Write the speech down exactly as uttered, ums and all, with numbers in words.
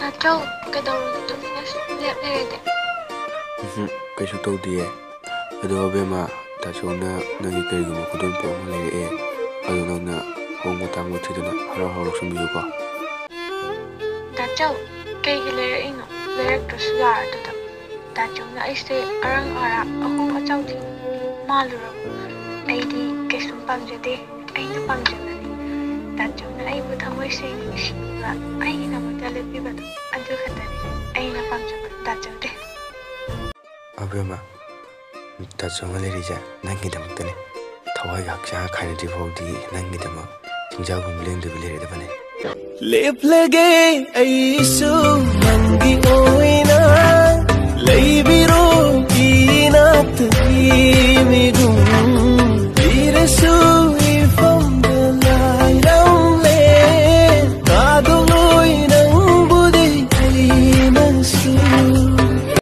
ꯇꯥꯆꯧ, ꯀꯩꯗꯧꯔꯒꯦ ꯇꯨꯃꯤꯟꯅ ꯁꯨꯝ ꯂꯦꯞ ꯂꯩꯔꯗꯤ? ꯎꯝꯍꯨꯝ, ꯀꯩꯁꯨ ꯇꯧꯗꯤꯌꯦ꯫ ꯑꯗꯣ ꯑꯕꯦꯝꯃ, ꯇꯥꯆꯧꯅ ꯅꯪꯒꯤ ꯀꯔꯤꯒꯨꯝꯕ ꯈꯨꯗꯣꯜꯄꯣꯠ ꯑꯃ ꯂꯩꯔꯛꯑꯦ꯫ ꯑꯗꯣ ꯅꯪꯅ ꯑꯍꯣꯡꯕ ꯑꯇꯥꯡꯕ ꯊꯤꯗꯅ ꯍꯔꯥꯎ ꯍꯔꯥꯎ ꯂꯧꯁꯟꯕꯤꯌꯨꯀꯣ꯫ ꯇꯥꯆꯧ, ꯀꯩꯒꯤ ꯂꯩꯔꯛꯏꯅꯣ? ꯂꯩꯔꯛꯇ꯭ꯔꯁꯨ ꯌꯥꯔꯗꯨꯗ꯫ ꯇꯥꯆꯧꯅ ꯑꯩꯁꯦ ꯑꯔꯪ ꯑꯔꯥꯛ ꯑꯍꯣꯡ ꯑꯆꯥꯎ ꯊꯤꯕ ꯃꯥꯜꯂꯨꯔꯕ? ꯑꯩꯗꯤ ꯀꯩꯁꯨꯝ ꯄꯥꯝꯖꯗꯦ꯫ ꯑꯩꯅ ꯄꯥꯝꯖꯕꯗꯤ ꯇꯥꯆꯧꯅ ꯑꯩꯕꯨ ꯊꯃꯣꯏ ꯁꯦꯡꯅ ꯅꯨꯡꯁꯤꯕꯤꯕ, ꯑꯩꯒꯤꯗꯃꯛꯇ ꯂꯦꯞꯄꯤꯕꯗꯣ, ꯑꯗꯨ ꯈꯛꯇꯅꯤ ꯑꯩꯅ ꯄꯥꯝꯖꯕ, ꯇꯥꯆꯧꯗꯤ꯫ ꯑꯕꯦꯝꯃ, ꯇꯥꯆꯧꯅ ꯂꯩꯔꯤꯁꯦ ꯅꯪꯒꯤꯗꯃꯛꯇꯅꯦ꯫ ꯊꯋꯥꯏꯒ ꯍꯛꯆꯥꯡꯒ ꯈꯥꯏꯅꯗ꯭ꯔꯤ ꯐꯥꯎꯗꯤ ꯅꯪꯒꯤꯗꯃꯛ ꯆꯤꯡꯖꯥꯒꯨꯝꯕ ꯂꯦꯡꯗꯕꯤ ꯂꯩꯔꯗꯕꯅꯦ꯫ ꯂꯦꯞꯂꯒꯦ ꯑꯩꯁꯨ ꯅꯪꯒꯤ ꯑꯣꯏ